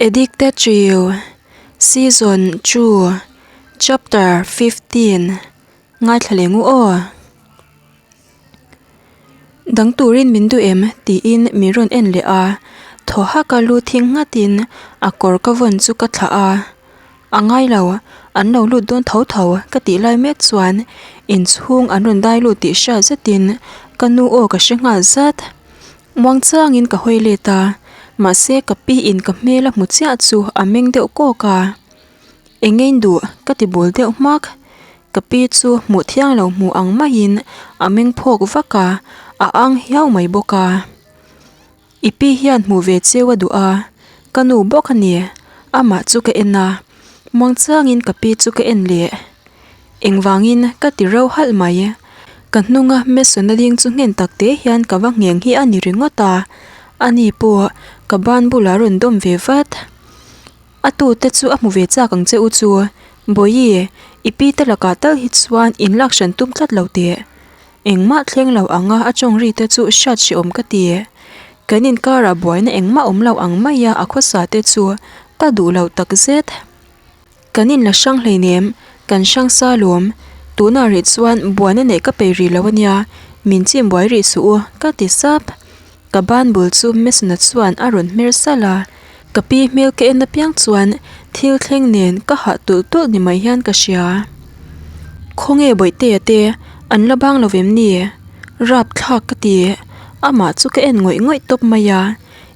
Addicted to You, Season 2, Chapter 15 Ngaithla leh ngu aw. Dang turin min duh em? tiin min rawn en leh a, thaw hak a lu thing nghatin a kawr ka vawn chu ka thlah a. A ngai lo, an lo lut dawn tho tho ka tih lai mek chuan inchhung an rawn dai lut tih hriat zetin ka nu aw ka hre nghal zat. Muang changin ka hawi let a, mahse ka pi in ka hmel a hmu chiah chu a meng deuh kawk a. Eng ein duh ka ti bul deuh hmak. Ka pi chu hmuh thiang lo hmu ang maiin a meng phawk vak a, a ang hiau mai bawk a. I pi hian hmuh ve cheu a duh a, ka nu bawk a ni. Amah chu ka en a, muang changin ka pi chu ka en leh. Engvangin ka ti reuh halh mai. Ka hnunga Mason-a ding chu nghen tak te hian ka va ngheng hi a ni ringawt a, ani pawh ka ban bulah a rawn dawm ve vat. A tute chu a hmu ve chak ang che u chu. Bawihi, i pi te lakah tal hi chuan in lak hran tum tlat lo teh. Engmah thleng lo anga a tawng ri te chu hriat hrehawm ka ti. Kan inkarah buaina engmah awm lo ang maia a khawsa te chu ka duh lo takzet. Kan inla hrang hleinem, kan hrang sa lawm. Tunah rih chuan buaina neih ka peih rih lo ania, min chim buai rih suh u, ka ti sap. Ka ban bul chu Mason-a chuan a rawn hmer salh a, ka pi hmel ka en apiang chuan thil thleng nen ka hah tulh tulh ni mai hian ka hria. Khawnge Bawihtea te an la bang lo vem ni? Rap thlak ka ti, amah chu ka en ngawih ngawih tawp mai a,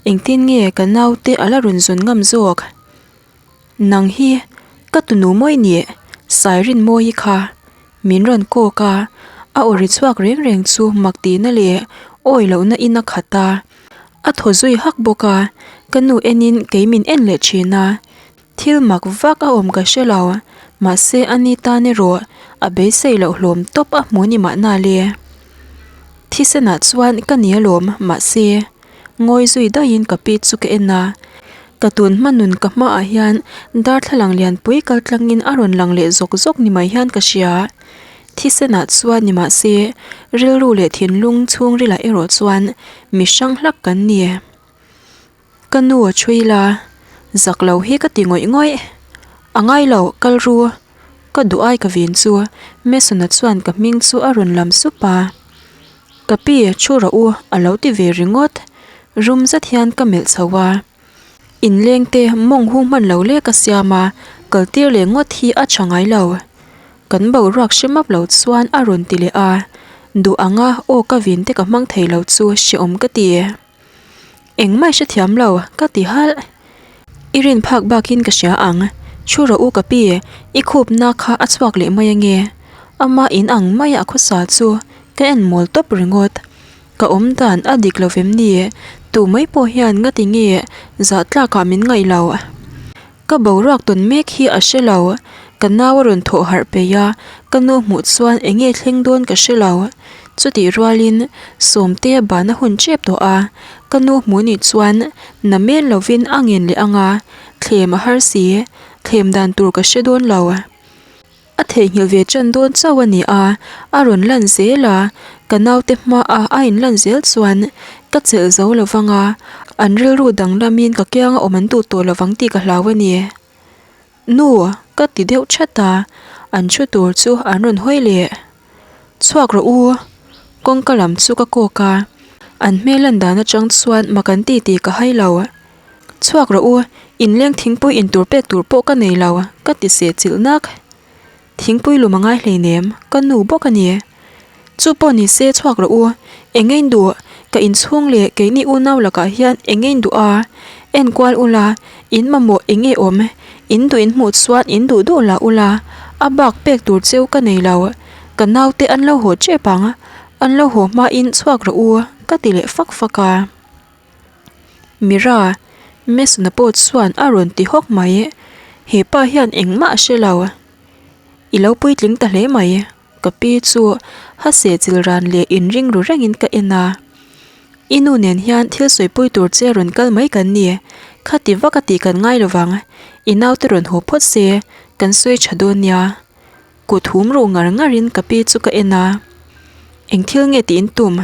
engtin nge ka naute a la rawn zawn ngam zawk? Nang hi ka tunu mawi nih Sairinmawii kha min rawn kawk a, a aw ri chhuak reng reng chu mak tihna leh awi lohna in a khat a, a thaw zui hak bawk a, ka nu enin kei min en leh thin a, thil mak vak a awm ka hre lo, mahse ani tan erawh a beisei loh hlawm tawp a hmu ni mahna le. Thisenah chuan ka ni alawm mahse. Ngawi zui daihin ka pi chu ka en a, ka tun hma nun ka hmaah hian darthlalang lianpui kal tlangin a rawn lang leh zawk zawk ni mai hian ka hria. Thisenah chuan ni mah se, rilru leh thinlung chhungrilah erawh chuan mi hrang hlak kan ni. Ka nu a chhui la, zak lo hi ka ti ngawih ngawih. A ngai lo, kal ru. Ka duh ai ka vin chu, Mason-a chuan ka hming chu a rawn lam sup a. Ka pi, thu rawh u, a lo ti ve ringawt. Rum zet hian ka melh chho a. Inleng te mawng hu hman lo lek a siam a, kal tir leh ngawt hi a tha ngai lo. Kan boruak hre map lo chuan a rawn ti leh a. Duh anga aw ka vin te ka hmang thei lo chu hrehawm ka ti. Engmah i hrethiam lo, ka ti halh. I rin phak bakin ka hria ang. Thu rawh u ka pi, i khupna kha a chhuak leh mai ange. Ama in ang maia a khawsa chu ka en mawl tawp ringawt. Ka awm dan a dik lo vem ni? Tu mai pawh hian ngati nge zah tlakah min ngaih lo. Ka boruak tawn mek hi a hre lo. Ka nau a rawn thawh harh peih a, ka nu hmuh chuan eng nge thleng dawn ka hre lo. Chutih rualin Sawmtea ban a hun tep tawh a, ka nu hmuh nih chuan na men lovin a ngen leh ang a, thlem a har si, thlem dan tur ka hre dawn lo. A theihnghilh ve ṭan dawn chauh a ni a, a rawn lan zel a, ka naute hmaah a inlan zel chuan ka chelh zo lo vang a, an rilru danglamin ka kianga awm an duh tawh lo vang tih ka hlau a ni. Nu, ka ti deuh ṭhat a, an thu tur chu an rawn hawi leh. Chhuak rawh u, kawngka lam chu ka kawk a, an hmel lan dan aṭang chuan mak an ti tih ka hai lo. Chhuak rawh u, inleng thingpui in tur pek tur pawh ka nei lo, ka ti seh chilh nak. Thingpui lum a ngai hleinem, ka nu bawk a ni. Chu pawh ni se chhuak rawh u, eng nge in duh, ka inchhung leh keini unau lakah hian eng nge in duh a, enkual ula, in mamawh eng nge awm, in duh in hmuh chuan in duh duh lah ula, a bak pek tur cheu ka nei lo, ka naute an lo haw tep ang, an lo haw hmain chhuak rawh u, ka ti leh fak fak a. Mira, Mason-a pawh chuan a rawn ti hawk mai. He pa hian engmah a hre lo. I lo puitling ta hle mai. Ka pi chu ha seh chil ran leh inring ru rengin ka en a. I nu nen hian thil sawipui tur che rawn kal mai kan ni. Khati vak a tih kan ngai lovang. I naute rawn haw phawt se, kan sawi tha dawn nia. Kut hum ruh ngar ngarin ka pi chu ka en a, Eng thil nge tih in tum?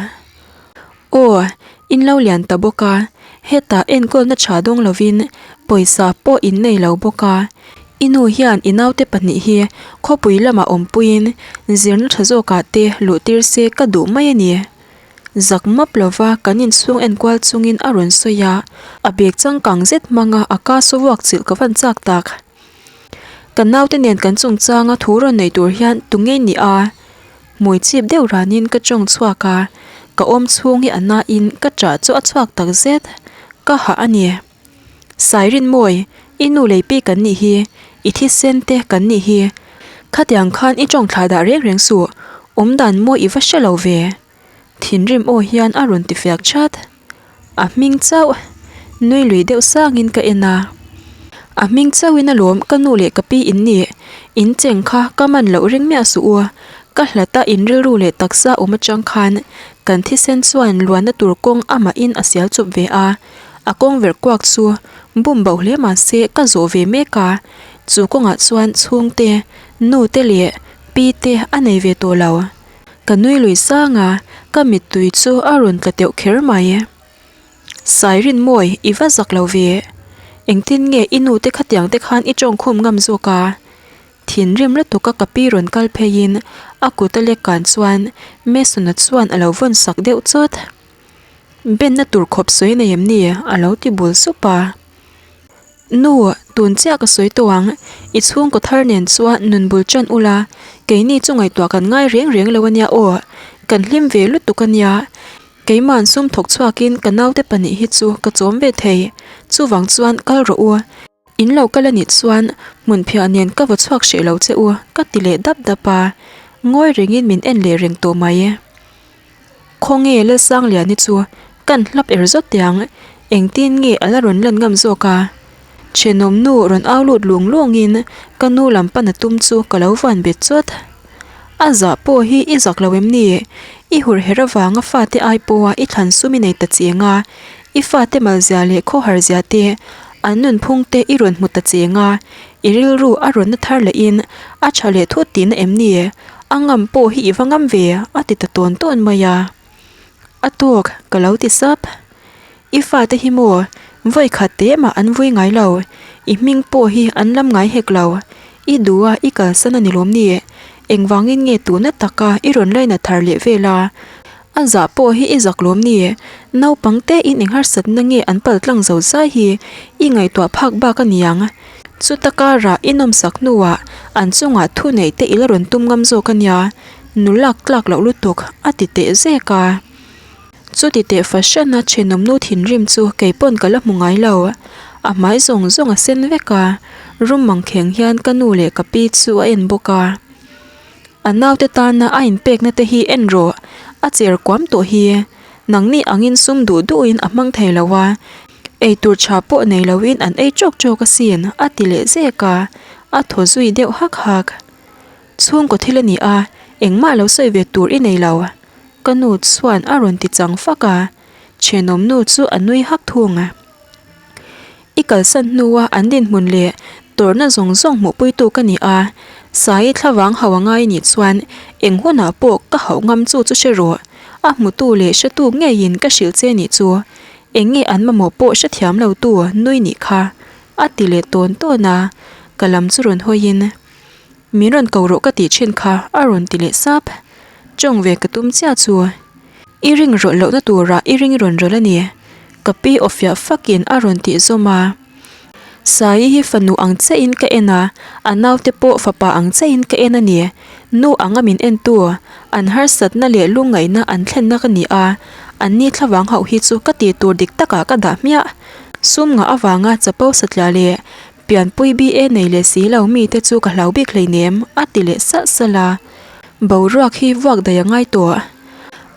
Aw, in lo lian ta bawk a, Hetah enkawlna tha dawng lovin pawisa pawh in nei lo bawk a, i nu hian i naute pahnih hi khawpui lamah awmpuiin zirna tha zawkah te luh tir se ka duh mai a ni. Zak map lova kan inchhung enkual chungin a rawn sawi a, a bag changkang zet hmanga a ka saw vuak chilh ka van chak tak. Ka naute nen kan chungchanga thu rawn nei tur hian tunge ni a? Hmui chip deuh ranin ka tawng chhuak a, ka awm chhung hi a nain ka ṭah chu a chhuak tak zet. Ka hah a ni. Sairinmawi, i nu lei pi kan nih hi, i thisen te kan nih hi. Khatiang khan i tawng thlah dah reng reng suh, awmdan mawi i va hre lo ve. Thinrim aw hian a rawn ti fiak chat. A hming chauh nui lui deuh sangin ka en a. A hming chauhin alawm ka nu leh ka pi in nih, in cheng kha ka man loh ring miah suh u. Ka hlata in rilru leh taksa awm atang khan kan thisen chuan luanna tur kawng amahin a sial chup ve a. A kawng verh kuak chu bum boh hle mah se ka zawh ve mek a. Chu kawngah chuan chhungte, nute leh pite a nei ve tawh lo. Ka nui lui sang a, ka mittui chu a rawn tla teuh kher mai. Sairinmawi, i va zak lo ve. Engtin nge i nu te khatiang te khan i tawngkhum ngam zawk a? Thinrim lutuk a ka pi rawn kal pheiin a kut a lek kan chuan Mason-a chuan a lo vawn sak deuh chawt. Benna tur khawp sawi nei em ni? a lo ti bul sup a. Nu, tun chiah ka sawi tawh ang, i chhungkaw thar nen chuan nun bul ṭan ula, keini chu ngaihtuah kan ngai reng reng lo ania aw, kan hlim ve lutuk ania. Keima'n sum thawk chhuakin ka naute pahnih hi chu ka chawm ve thei, chuvang chuan kal rawh u. In lo kal anih chuan hmunphiah nen ka vaw chhuak hreh lo che u, ka ti leh dap dap a, ngawi rengin min en leh reng tawh mai. Khawnge Lalsangliani chu kan hlap er zawt teh ang, engtin nge a la rawn lan ngam zawk a? Thenawm nu rawn au lut lung lungin ka nu lam pan a tum chu ka lo van bet chawt. A zah pawh hi i zak lo em ni? I hur her avanga fate ai pawha i thlan sum i nei ta cheng a, i fate malzia leh khawhar zia te, an nunphung te i rawn hmu ta cheng a, i rilru a rawn na thar lehin a tha leh thut tihna em ni? A ngam pawh hi i va ngam ve a ti ta tawn tawn mai a. A tawk ka lo ti sap. I fate hi maw vawi khat te mah an vui ngai lo, i hming pawh hi an lam ngai hek lo. I duh a i kalsan a ni lawm ni? Engvangin nge tuna taka i rawn laina thar leh vel a? A zah pawh hi i zak lawm ni? Naupang te in engharsatna nge an pal tlang zo zai hi i ngaihtuah phak bak a niang. Chuta karah i nawmsak hnuah an chungah thu neih te i la rawn tum ngam zawk a nia, nu lak tlak loh lutuk a ti teh zek a. Chuti teh fahran a thenawm nu thinrim chu kei pawn ka la hmu ngai lo. A hmai zawng zawng a sen vek a, rum mangkheng hian ka nu leh ka pi chu a en bawk a. A naute tana a inpekna te hi en rawh, a cher kuam tawh hi. Nangni angin sum duh duhin a hmang thei lo a, eitur tha pawh nei loin an ei tawk tawk asin a ti leh zek a, a thaw zui deuh hak hak. Chhungkaw thil a ni a, engmah lo sawi ve tur i nei lo. Ka nu chuan a rawn ti chang fak a, thenawm nu chu a nui hak thung. I kalsan hnua an dinhmun leh tawrhna zawng zawng hmuhpuitu ka ni a, Sai thlavang hauh a ngai nih chuan eng hunah pawh ka hauh ngam chu chu hre rawh, a hmutu leh hretu ngeiin ka hrilh che nih chu, eng nge an mamawh pawh hrethiam lo tu nui nih kha, a ti leh tawn tawn a, ka lam chu rawn hawiin, Min rawn ko rawh ka tih thin kha a rawn ti leh sap. Tawng ve ka tum chiah chu. I ring rawlh lohna turah i ring rawn rawlh a ni. Ka pi aw fiah fakin a rawn tih zawm a. Saii hi fanu ang chiahin ka en a, a naute pawh fapa ang chiahin ka en a ni. Nu anga min entu, an harsatna leh lungngaihna an thlenna ka ni a, anni thlavang hauh hi chu ka tih tur dik takah ka dah hmiah. Sum ngah avanga chapo satliah leh pianpui BA nei leh si lo mite chu ka hlau bik hleinem a ti leh salh salh a. Boruak hi vuak daih a ngai tawh.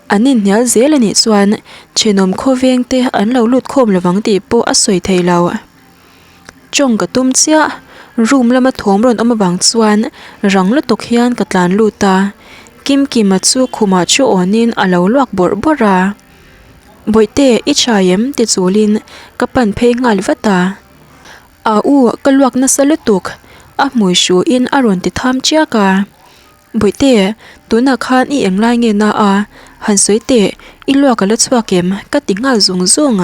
An inhnial zel a nih chuan thenawm khawveng te an lo lut khawm lovang tih pawh a sawi thei lo. Tawng ka tum chiah, room lama thawm rawn awm avang chuan rang lutuk hian ka tlan lut a, Kimkima chu khumah chu awnin a lo luak bawrh bawrh a. Bawihte, i tha em? ti chulin ka pan phei nghal vat a. A u, ka luak nasa lutuk, a hmui hruin a rawn ti tham chiak a. Bawihte, tunah khan i englai nge na a? Han sawi teh, i luak a la chhuak em? Ka ti nghal zung zung.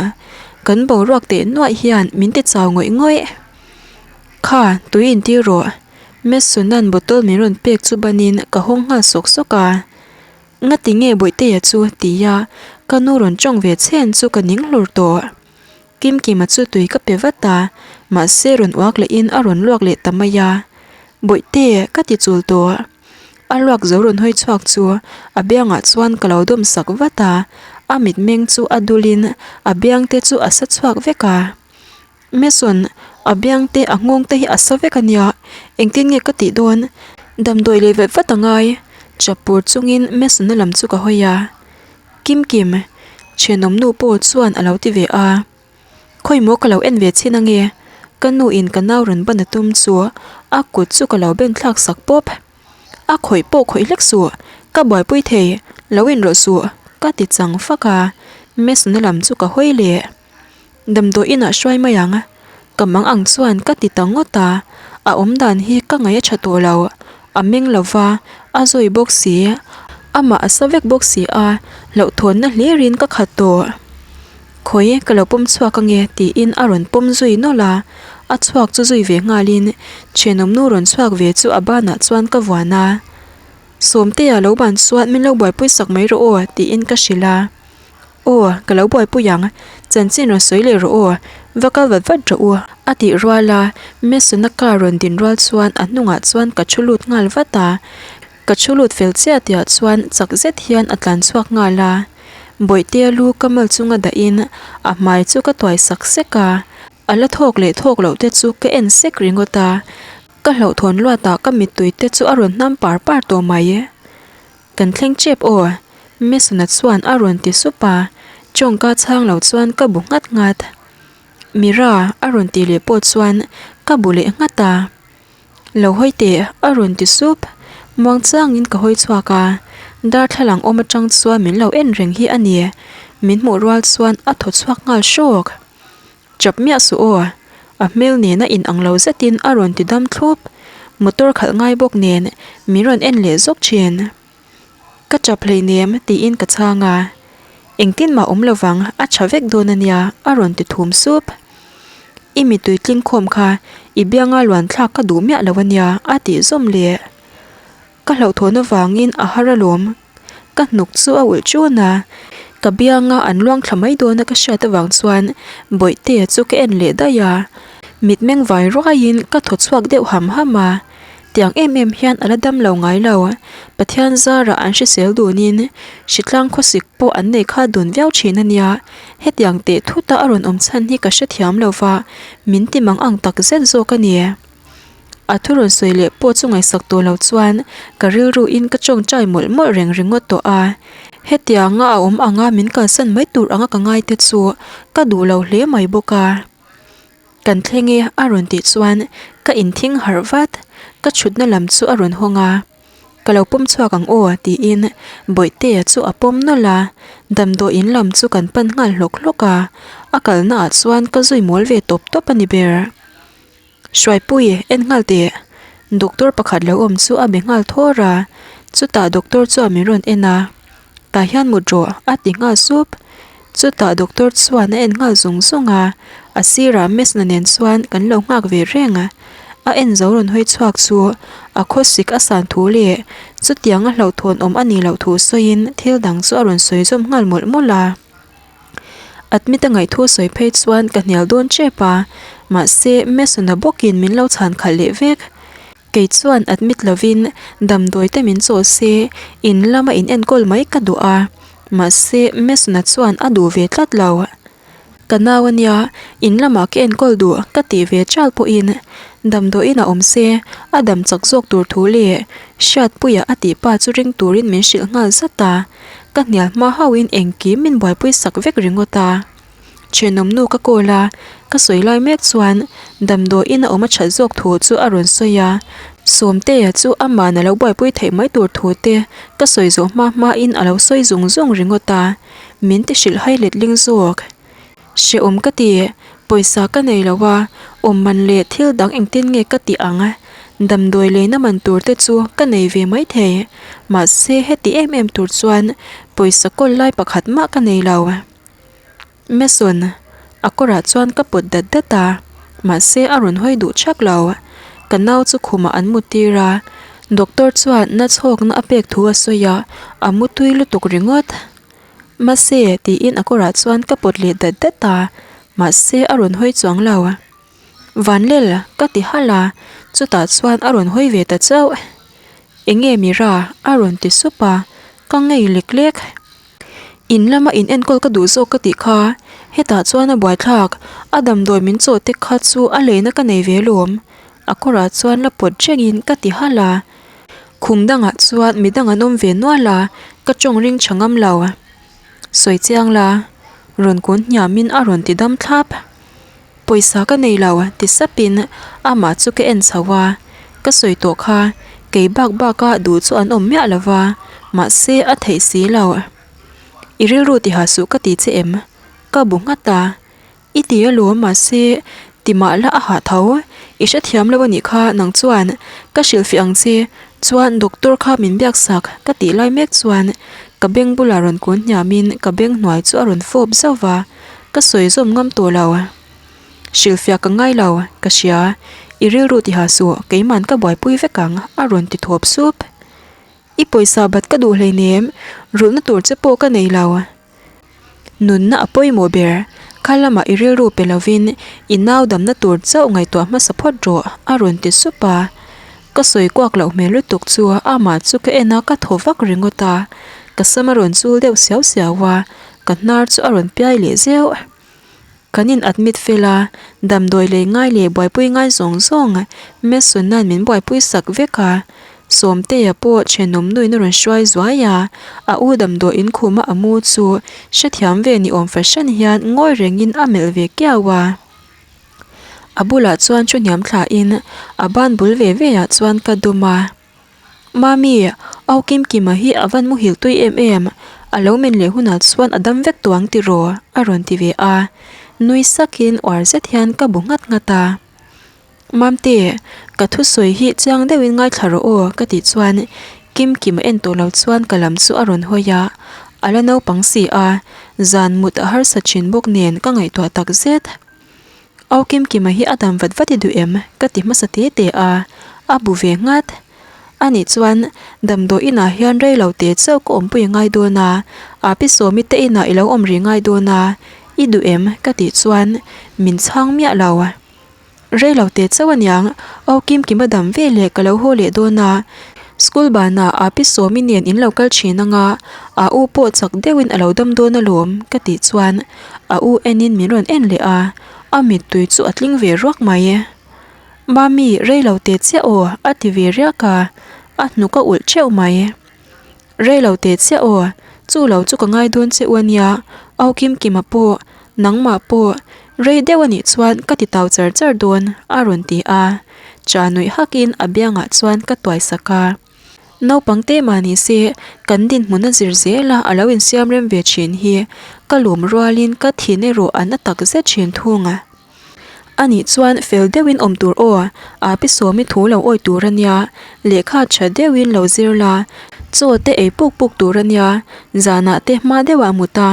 Kan boruak teh nuaih hian min ti chau ngawih ngawih. Kha, tui intir rawh. Mason-a'n bottle min rawn pek chu banin ka hawng nghal sawk sawk a. Ngati nge Bawihteia chu tia ka nu rawn tawng ve chhen chu ka ning hlur tawh. Kimkima chu tui ka pe vat a, mahse rawn uak lehin a rawn luak leh ta mai a. Bawihte, ka ti chul tawh. A luak zo rawn hawi chhuak chu a biangah chuan ka lo dawm sak vat a, a mitmeng chu a dulin a biang te chu a sa chhuak vek a. Mason, a biang te a nghawng te hi a sa vek a nia, engtin nge ka tih dawn? Damdawi leh vet vat a ngai. Chapur chungin Mason-a lam chu ka hawi a. Kim Kim, thenawm nu pawh chuan a lo ti ve a. Khawi maw ka lo en ve chhin ange, ka nu in ka nau rawn ban a tum chu a kut chu ka lo ben thlak sak pawp. A khawih pawh khawih hlek suh, ka buaipui thei, lo in rawh suh, ka ti chang fak a, Mason-a lam chu ka hawi leh. Damdawi inah hruai mai ang, ka mang ang chuan ka ti ta ngawt a, a awm dan hi ka ngaih a tha tawh lo, a meng lo va, a zawi bawk si, amah a sa vek bawk si a, hlauhthawnna hlirin ka khat tawh. Khawi ka lo pawm chhuak ange tiin a rawn pawm zui nawlh a, a chhuak chu zui ve nghalin thenawmnu rawn chhuak ve chu a banah chuan ka vuan a, Sawmtea lo ban chuan min lo buaipui sak mai rawh aw tiin ka hrilh a. Aw, ka lo buaipui ang, chanchin rawn sawi leh rawh aw, va kal vat vat rawh u, a tih rual a, Mason-a car rawn din rual chuan a hnungah chuan ka thu lut nghal vat a, ka thu lut fel chiah tihah chuan chak zet hian a tlan chhuak nghal a, Bawihtea lu ka mal chunga dahin a hmai chu ka tuai sak sek a, a la thawk leh thawk loh te chu ka en sek ringawt a, ka hlauhthawn luatah ka mittui te chu a rawn hnam par par tawh mai. Kan thleng chep aw, Mason-a chuan a rawn ti sup a, tawngka chhang lo chuan ka bu nghat nghat. Mira a rawn tih leh pawh chuan ka bu leh nghat a. Lo hawi teh a rawn ti sup, muang changin ka hawi chhuak a, darthlalang awm atang chuan min lo en reng hi a ni, min hmuh rual chuan a thaw chhuak nghal hrawk. Chap miah suh aw, a hmel nena in ang lo zetin a rawn ti dam thlup. Motor khalh ngai bawk nen min rawn en leh zawk thin. Ka chap hleinem tiin ka chhang a, engtin mah awm lovang a tha vek dawn a nia a rawn ti thum sup. I mittui tling khawm kha i bianga luan thlak ka duh miah lo a nia a tih zawm leh. Ka hlauhthawn avangin a har alawm. Ka hnuk chu a ulh ṭun a, ka bianga an luang thla mai dawna ka hriat avang chuan Bawihtea chu ka en leh daih a, mitmeng vai ruaiin ka thaw chhuak deuh ham ham a, tiang em em hian a la dam lo ngai lo, Pathian zarah an hrisel dunin hritlang khawsik pawh an nei kha dun viau thin a nia, hetiang teh thuta a rawn awm chhan hi ka hrethiam lo va, min ti mang ang tak zet zawk a ni. A thu rawn sawi leh pawh chu ngaihsak tawh lo chuan ka rilru in ka tawngtai mawlh mawlh reng ringawt tawh a. Hetianga a awm anga min kalsan mai tur anga ka ngai te chu ka duh lo hle mai bawk a. Kan thleng e a rawn tih chuan ka inthing harh vat, ka thutna lam chu a rawn hawng a. Ka lo pawm chhuak ang aw tiin Bawihtea chu a pawm nawlh a, damdawi in lam chu kan pan nghal hlawk hlawk a, a kalna ah chuan ka zui mawl ve tawp tawp a ni ber. Hruaipui, en nghal teh. Doctor pakhat lo awm chu a be nghal thawr a, chutah doctor chuan min rawn en a, Tah hian mut rawh a ti nghal sup. Chutah doctor chuan a en nghal zung zung a, a sirah Mesna nen chuan kan lo nghak ve reng a. A en zo rawn hawi chhuak chu a khawsik a san thu leh chutiang a hlauhthawn awm a nih loh thu sawiin thil dang chu a rawn sawi zawm nghal mawlh mawlh a. Admit a ngaihthu sawi phei chuan ka hnial dawn tep a, mahse Mason-a bawkin min lo chhan khalh leh vek. Kei chuan admit lovin damdawi te min chawl se, in lama in enkawl mai ka duh a, mahse Mason-a chuan a duh ve tlat lo. Ka nau a nia, in lamah ka enkawl duh ka tih ve chal pawhin damdawiin a awm se, a dam chak zawk tur thu leh Hriatpuia a tih pa chu ring turin min hrilh nghal zat a. Ka hnial hma hauhin engkim min buaipui sak vek ringawt a. Thenawm nu ka call a, ka sawi lai mek chuan damdawiin a awm a that zawk thu chu a rawn sawi a. Sawmtea chu aman a lo buaipui theih mai tur thu te ka sawi zawh hma hmain a lo sawi zung zung ringawt a, min ti hrilh hai letling zawk. Hrehawm ka ti, pawisa ka nei lo a, awm man leh thil dang engtin nge ka tih ang? Damdawi leina man tur te chu ka nei ve maithei, mahse heti em em tur chuan pawisa kawl lai pakhat mah ka nei lo. Mason, A kawrah chuan ka pawt dat dat a, mahse a rawn hawi duh chak lo. Ka nau chu khumah an mu tir a, doctor chuan na chhawkna a pek thu a sawi a, a mu tui lutuk ringawt. Mahse tiin a kawrah chuan ka pawt leh dat dat a, mahse a rawn hawi chuang lo. Vanlel ka ti halh a, chutah chuan a rawn hawi ve ta chauh. Enge Mira? a rawn ti sup a, ka ngei lek lek. In lama in enkawl ka duh zawk ka tih kha, hetah chuan a buaithlak, a damdawi min chawh te kha chu a leina ka nei ve lawm. A kawrah chuan la pawt rengin ka ti halh a, khum dangah chuan midang an awm ve nual a, ka tawng ring tha ngam lo. Sawi chiang la, rawn kun hniamin a rawn ti dam thlap. Pawisa ka nei lo ti sapin amah chu ka en chho a, ka sawi tawh kha kei bak baka duh chu an awm miah lo va, mahse a theih si lo. I rilru tiha suh ka ti che em? Ka bu nghat a, I ti alawm mahse ti mah la a hah tho, i hrethiam lo a nih kha nang chuan ka hrilhfiah ang che, chuan doctor kha min biak sak ka tih lai mek chuan ka beng bulah rawn kun hniamin ka beng hnuai chu a rawn fawp zauh va. Ka sawi zawm ngam tawh lo. Hrilhfiah ka ngai lo, ka hria. I rilru tiha suh, keiman ka buaipui vek ang, a rawn ti thawp sup. I pawisa bat ka duh hleinem, rulhna tur che pawh ka nei lo. Nunna a pawimawh ber, kha lamah i rilru pe lovin i nau damna tur chauh ngaihtuah hmasa phawt rawh, a rawn ti sup a. Ka sawi kuak loh hmel lutuk chu amah chu ka en a, ka thaw vak ringawt a. Ka sam a rawn chul deuh siau siau a, Ka hnar chu a rawn piai leh zeuh. Kan in admit fel a, damdawi lei ngai leh buaipui ngai zawng zawng Mason-a'n min buaipui sak vek a. Sawmtea pawh thenawm nuin a rawn hruai zuai a, a u damdawi in khuma a mu chu hrethiam ve ni awm fahran hian ngawi rengin a melh ve kiau a. A bulah chuan thu hniam thlain a ban bul ve ve ah chuan ka dum a. Mami, au Kim Kima hi a van muhil tui em em, a lo men leh hunah chuan a dam vek tawh ang tiraw? a rawn ti ve a, nui sakin uar zet hian ka bu nghat nghat a. Mamte, ka thusawi hi chiang deuhin ngaithla rawh aw ka tih chuan Kim Kima en tawh lo chuan ka lam chu a rawn hawi a, a la naupang si a, zan mut a harsa thin bawk nen ka ngaihtuah tak zet. Au Kim Kima hi a dam vat vat i duh em? ka ti hmasa te te a, a bu ve nghat. Ani chuan, Damdawi inah hian rei lo te chauh ka awmpui ngai dawn a, Api Sawmi te inah i lo awm rih ngai dawn a, i duh em? ka tih chuan min chhang miah lo. Rei lo te chauh aniang, Au Kim Kima dam ve leh ka lo haw leh dawn a, school banah Api Sawmi nen in lo kal thin anga, a u pawh chak deuhin a lo dam dawn alawm, ka tih chuan A u enin min rawn en leh a, a mittui chu a tling ve ruak mai. Mami, rei lo te chiah aw, a ti ve riak a, a hnuk a ulh theuh mai. Rei lo te chiah aw, chu lo chu ka ngai dawn che u a nia, au Kim Kima pawh, nangmah pawh, rei deuh a nih chuan ka ti tau char char dawn, a rawn ti a. Cha nuih hakin a biangah chuan ka tuai sak a. Naupang te mah ni se, kan dinhmun a zir zel a, a lo insiam rem ve thin hi ka lawm rualin ka thin erawh a na tak zet thin thung a. Anih chuan fel deuhin awm tur aw, aa pi Sawmi thu lo awi tur a nia, lehkha tha deuhin lo zir la, chaw te ei puk puk tur a nia, zanah te hma deuhah mut a,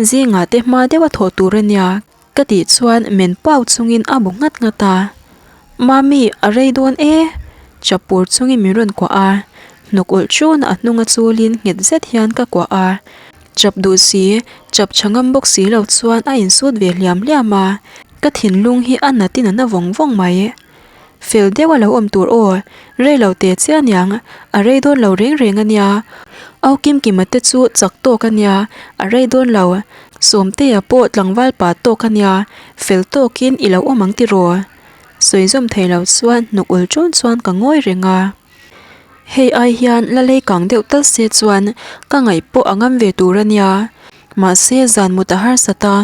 zingah te hma deuha thawh tur a nia, Ka tih chuan men pau chungin a bu nghat nghat a, Mami, a rei dawn e! Chapur chungin min rawn kuah a, hnuk ulh chun a hnunga chulin nghet zet hian ka kuah a, chap duh si, chap tha ngam bawk si lo chuan a insut ve hliam hliam a, ka thinlung hi a natin a na vawng vawng mai. Fel deuh a lo awm tur aw, rei lo te chiah aniang, a rei dawn lo reng reng a nia. Au Kim Kima te chu chak tawk a nia, a rei dawn lo. Sawmtea pawh tlangval pa tawk a nia, fel tawkin i lo awm ang tiraw? Sawi zawm thei lo chuan hnuk ul ṭun chuan ka ngawi reng a. Hei ai hian la lei kang deuh tal se chuan ka ngaih pawh a ngam ve tur a nia. Mahse zan mut a harsat a,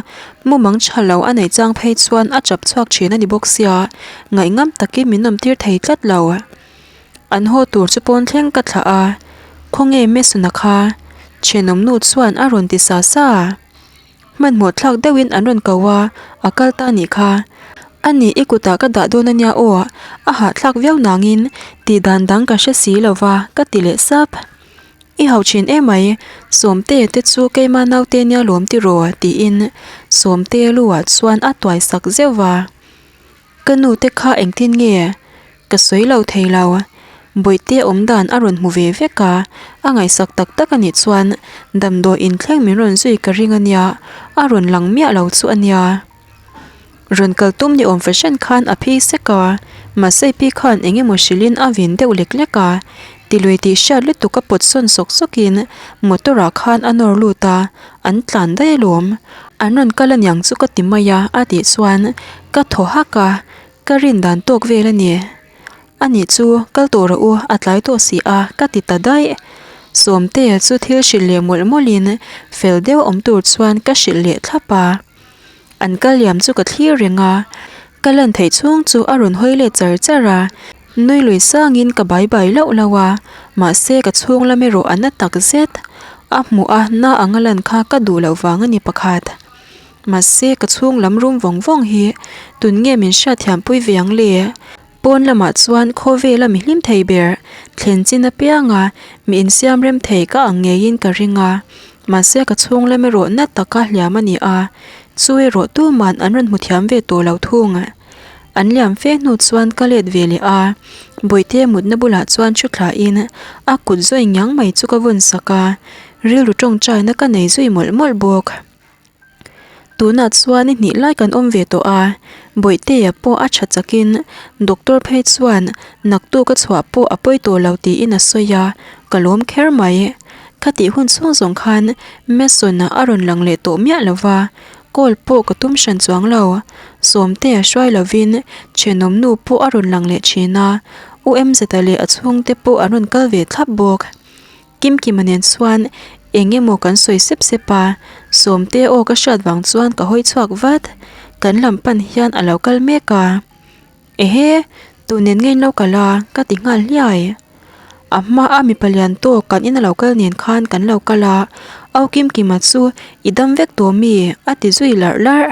mumang tha lo a neih chang phei chuan a chap chhuak thin a ni bawk sia, ngaih ngam takin min awm tir thei tlat lo. An haw tur chu pawn thleng ka thlah a, khawnge Mason-a kha? Thenawm nu chuan a rawn ti sa sa. Hmanhmawh thlak deuhin an rawn ko a, a kal ta nih kha. Ani i kutah ka dah dawn ania aw, a hahthlak viau nangin tih dan dang ka hre si lo va, ka ti leh sap. I hau thin emai, Sawmtea te chu keima naute nia lawm tiraw? tiin Sawmtea lu ah chuan a tuai sak zeuh va. Ka nu te kha engtin nge? Ka sawi lo thei lo. Bawihte awm dan a rawn hmu ve vek a, a ngaihsak tak tak a nih chuan damdawi inthleng min rawn zui ka ring a nia, a rawn lang miah lo chu a nia. Rawn kal tum ni awm fahran khan a phi sek a, mahse pi khan eng emaw hrilhin a vin deuh lek lek a, tilui tih hriat lutuk a pawt sawn sawk sawkin motor ah khan a nawr lut a, an tlan daih alawm. An rawn kal aniang chu ka ti mai a, a tih chuan ka thaw hak a, ka rin dan tawk vel a ni. A nih chu, kal tawh rawh u, a tlai tawh si a, ka ti ta daih. Sawmtea chu thil hrilh leh mawlh mawlhin fel deuh awm tur chuan ka hrilh leh thlap a. An kal liam chu ka thlir reng a, ka lan theih chhung chu a rawn hawi let char char a, nui lui sangin ka bai bai lauh lauh a, mahse ka chhung lam erawh a na tak zet. A hmuh a na ang a lan kha ka duh loh vang a ni pakhat. Mahse ka chhung lam rum vawng vawng hi tun nge min hriatthiam pui ve ang le? Pawn lamah chuan khawvela mi hlim thei ber, thlen chin apianga mi insiam rem thei ka ang ngeiin ka ring a, mahse ka chhung lam erawh na taka hliam a ni a, chu erawh tuman an rawn hmu thiam ve tawh lo thung. An liam fe hnu chuan ka let ve leh a, Bawihte mutna bulah chuan thu thlain a kut zawi ngiang mai chu ka vawn sak a, rilru tawngtaina ka nei zui mawlh mawlh bawk. Tunah chuan ni hnih lai kan awm ve tawh a, Bawihtea pawh a tha chakin doctor phei chuan naktuk a chhuah pawh a pawi tawh lo tiin a sawi a, ka lawm kher mai. Khatih hun chhung zawng khan Mason-a a rawn lang leh tawh miah lo va, call pawh ka tum hran chuang lo. Sawmtea hruai lovin thenawm nu pawh a rawn lang leh thin a, U Mzeta leh a chhungte pawh an rawn kal ve thlap bawk. Kimkima nen chuan eng emaw kan sawi sep sep a, Sawmte aw ka hriat vang chuan ka hawi chhuak vat, kan lam pan hian a lo kal mek a. Ehe, tu nen nge in lo kal a? ka ti nghal hliai. A hma a mipa lian tawk kan in a lo kal nen khan kan lo kal a, Au Kimkima chu i dam vek tawh mi? a ti zui larh larh.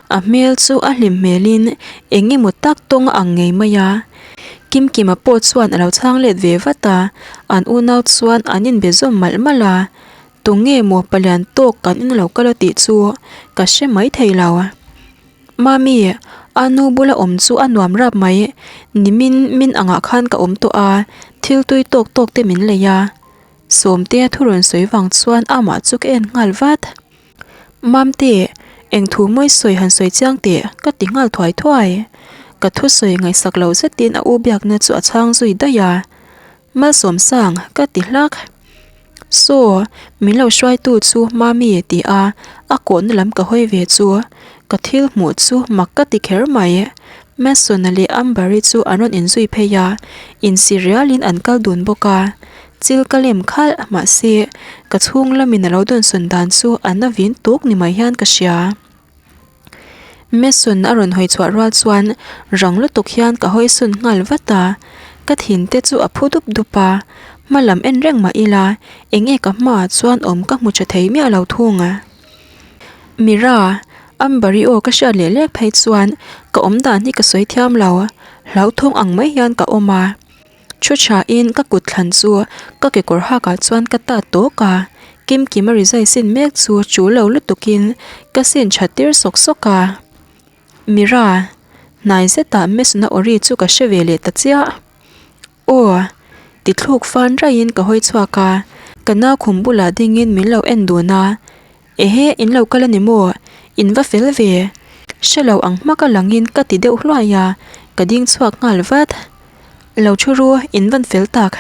A hmel chu a hlim hmelin eng emaw tak tawng a ang ngei mai a. Kimkima pawh chuan a lo chhang let ve vat a, an unau chuan an inbe zawm malh malh a, Tunge maw palian tawk kan in lo kal a tih chu ka hre mai thei lo. Mami, a nu bula awm chu a nuam rap mai, nimin min angah khan ka awm tawh a, thil tui tawk tawk te min lei a. Sawmtea thu rawn sawi vang chuan amah chu ka en nghal vat. Mamte, eng thu mawi sawi han sawi chiang teh, ka ti nghal thuai thuai. Ka thusawi ngaihsak lo zetin a u biakna chu a chhang zui daih a. Malsawmsang, ka ti hlak. Saw, min lo hruaitu chu Mami ti a, a kawhna lam ka hawi ve chu. Ka thil hmuh chu mak ka ti kher mai. Mason-a leh Amber-i chu an rawn inzui phei a, insi rialin an kal dun bawk a. Chil ka lem khalh, mahse, ka chhung lamin a lo dawnsawn dan chu a na vin tuk ni mai hian ka hria. Mason a rawn hawi chhuah rual chuan rang lutuk hian ka hawi sawn nghal vat a, ka thin te chu a phu dup dup a, hma lam en reng mah ila eng nge ka hmaah chuan awm ka hmu tha thei miah lo thung. Mira, Amber-i aw ka hriat leh lek phei chuan ka awm dan hi ka sawi thiam lo, hlauthawng ang mai hian ka awm a. Thu thain ka kut thlan chu ka kekawr hakah chuan ka tat tawk a, Kimkima rizai sin mek chu tul lo lutukin ka sin that tir sawk sawk a. Mira, hnai zetah Mason-a aw ri chu ka hre ve leh ta chiah. Aw, ti thluk fan raihin ka hawi chhuak a, ka nau khum bulah dingin min lo en dun a. Ehe, in lo kal a ni maw? In va fel ve. Hre lo ang hmaka langin ka ti deuh hluai a, ka ding chhuak nghal vat. Lo thu ru, in van fel tak.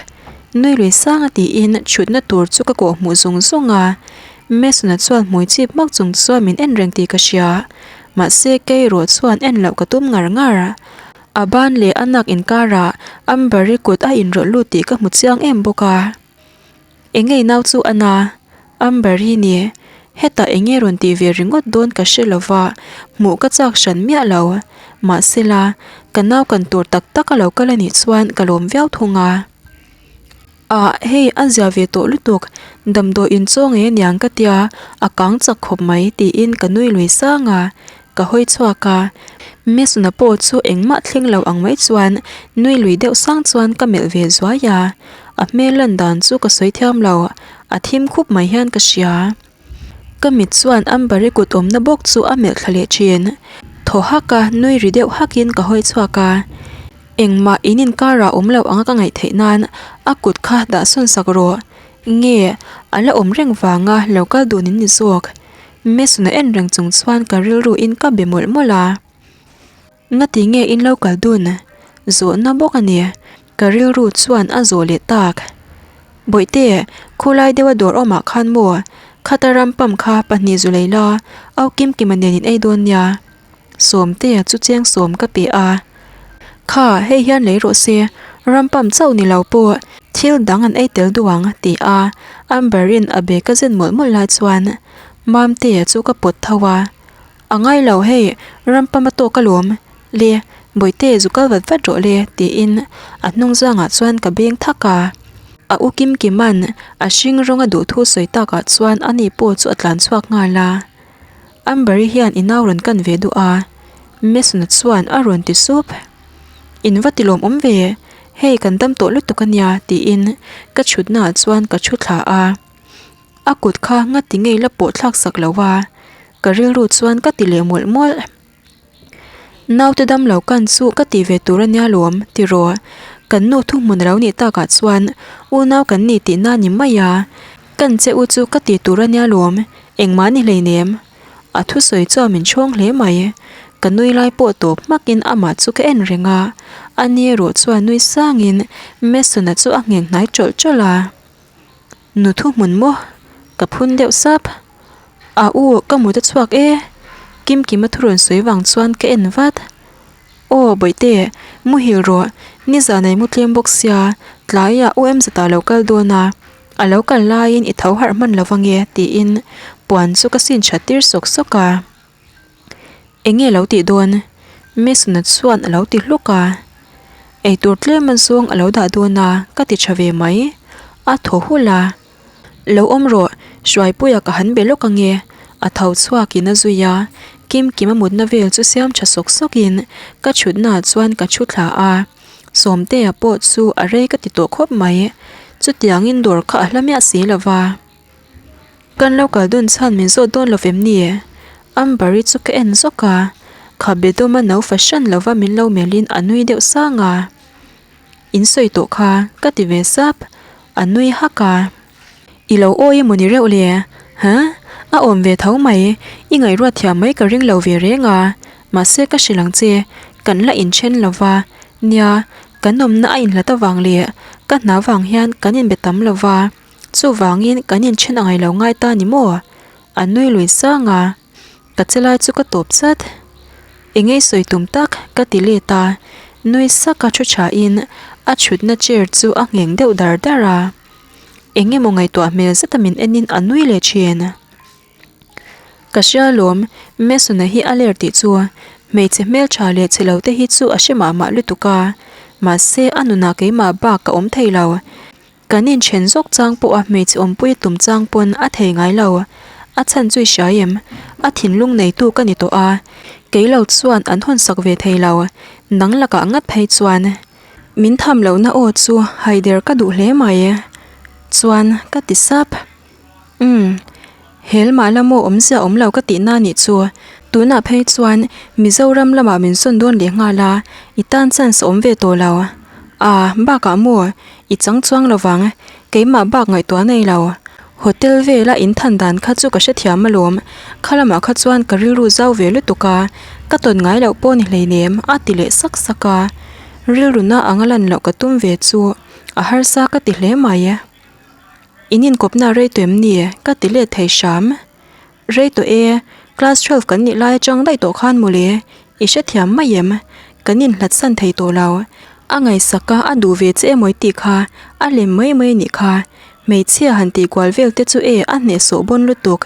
Nui lui sang a tiin thutna tur chu ka kawh hmuh zung zung a. Mason-a chuan hmui chip hmak chung chuan min en reng tih ka hria. Mahse, kei erawh chuan en loh ka tum ngar ngar. A ban leh a nak inkarah Amber-i kut a inrawlh lut tih ka hmu chiang em bawk a. Engei nau chu a na, Amber hi ni. Hetah enge rawn tih ve ringawt dawn ka hre lo va, hmuh ka chak hran miah lo. Mahsela, ka nau kan tur tak tak a lo kal a nih chuan ka lawm viau thung a. Ah, hei a zia ve tawh lutuk, damdawi in chaw ngei aniang ka tia, a kang chak khawp mai tiin ka nui lui sang a. Ka hawi chhuak a, Mason-a pawh chu engmah thleng lo ang mai chuan nui lui deuh sang chuan ka melh ve zuai a. A hmel lan dan chu ka sawi thiam lo, a thim khup mai hian ka hria. Ka mit chuan Amber-i kut awmna bawk chu a melh thla leh thin. Thaw hak a, nui ri deuh hakin ka hawi chhuak a. Engmah in inkarah awm lo anga ka ngaih theih nan a kut kha dah sawn sak rawh. Nge, a la awm reng vanga lo kal dun in ni zawk. Mason-a en reng chung chuan ka rilru in ka be mawlh mawlh a. Ngati nge in lo kal dun? Zawhna bawk a ni. Ka rilru chuan a zawh leh tak. Bawihte, khulai deuha dawr awmah khan maw? Khata ram pump kha pahnih zu lei la, au Kimkima nen in ei dawn nia. Sawmtea chu cheng sawm ka pe a. Kha, hei hian lei rawh se, ram pump chauh ni lo pawh thil dang an ei tel duh ang, ti a Amber-in a bag a zen mawlh mawlh lai chuan Mamtea chu ka pawt tho a. A ngai lo hei, ram pama tawk alawm, le Bawihte zu kal vat vat rawh le tiin a hnung zangah chuan ka beng thak a. A u Kim Kima'n a hring rawng a duh thu sawi takah chuan ani pawh chu a tlan chhuak nghal a. Amber-i hian i nau rawn kan ve duh a, Mason-a chuan a rawn ti sup. In va ti lawmawm ve, hei kan dam tawh lutuk a nia tiin ka chhutnaah chuan ka thu thla a. A kut kha ngati ngei la pawh thlak sak lo a, ka rilru chuan ka ti leh mawlh mawlh. Naute dam lo kan chu ka ti ve tur a nia lawm tiraw? Kan nu thuhmun a lo nih takah chuan unau kan ni tihna ni mai a, kan che u chu ka ti tur a nia lawm, engmah ni hleinem. A thusawi chuan min chhawng hle mai. Ka nui lai pawh tawp hmakin amah chu ka en reng a, ani erawh chuan nui sangin Mason-a chu a ngheng hnai tawlh tawlh a. Nu thuhmun maw? Ka phun deuh sap. A u, ka mut a chhuak e. Kimkima thu rawn sawi vang chuan ka en vat. Aw, Bawihte, muhil rawh. Nizan ei mu tlem bawk sia, tlaiah U Emzata lo kal dawn a. A lo kal laiin i tho harh hman lo vang e, tiin puan chu ka sin that tir sawk sawk a. Eng nge lo tih dawn? Mason-a chuan a lo ti hluk a. Eitur tlem a zawng a lo dah dawn a, ka ti tha ve mai. A thaw hulh a. Lo awm rawh, Hruaipuia ka han be lawk ange. A tho chhuakin a zui a, Kim Kima mutna vel chu siam tha sawk sawkin ka chhutnaah chuan ka thu thla a. Sawmtea pawh chu a rei ka ti tawh khawp mai. Chutiangin dawr kha a hla miah si lo va. Kan lo kal dun chhan min zawt dawn lo vem ni? Amber-i chu ka en zawk a, khabe dawma no fahran lova min lo melhin a nui deuh sang a. In sawi tawh kha, ka ti ve sap, a nui hak a. I lo awi emaw ni reuh le? Huh? A awm ve tho mai, i ngaihruat thiam mai ka ring lo ve reng a, mahse ka hrilh ang che, kan la inthen lo va, nia, kan awmna a inhlat avang leh ka hna vang hian kan inbe tam lo va. Chuvangin kan inthen angai lo ngai ta ni maw? A nui lui sang a, ka che lai chu ka tawp chat. Engei sawi tum tak ka ti let a, nui saka thu thain a thutna chair chu a ngheng deuh dar dar a. Eng emaw ngaihtuah hmel zeta min enin a nui leh thin. Ka hria lawm, Mason-a hi a ler tih chu hmeichhe hmeltha leh chhe lo te hi chu a hre mah mah lutuk a, mahse a nunah keimah bak ka awm thei lo. Kan inthen zawk chang pawha hmeichhe awmpui tum chang pawn a thei ngai lo. A chhan chu i hria em? A thinlung neitu ka ni tawh a, kei lo chuan an hawn sak ve thei lo. Nang lakah ngat phei chuan min tham lohna aw chu haider ka duh hle mai. Chuan ka ti sap. Umm. Hel mah la maw awmzia awm lo ka tihna nih chu. Tunah phei chuan Mizoram lamah min sawn dawn leh nghal a, i tan chance a awm ve tawh lo. A, bakah maw, i chang chuang lo vang, keimah bak ngaihtuah nei lo. Hotel vela in than dan kha chu ka hrethiam alawm, kha lamah kha chuan ka rilru zau ve lutuk a, ka tawn ngai loh pawh ni hleinem a ti leh sak sak a. Rilru na anga lan loh ka tum ve chu a harsa ka ti hle mai. In inkawpna rei tawh em ni? Ka ti let thei hram. Rei tawh e, class twelve kan nih lai atang daih tawh khan mawle, i hrethiam mai em? Kan inhlat san thei tawh lo. A ngaihsak a, a duh ve che emaw i tih kha, a lem mai mai nih kha. Hmeichhia han tih kual vel te chu e a hnehsawh bawn lutuk.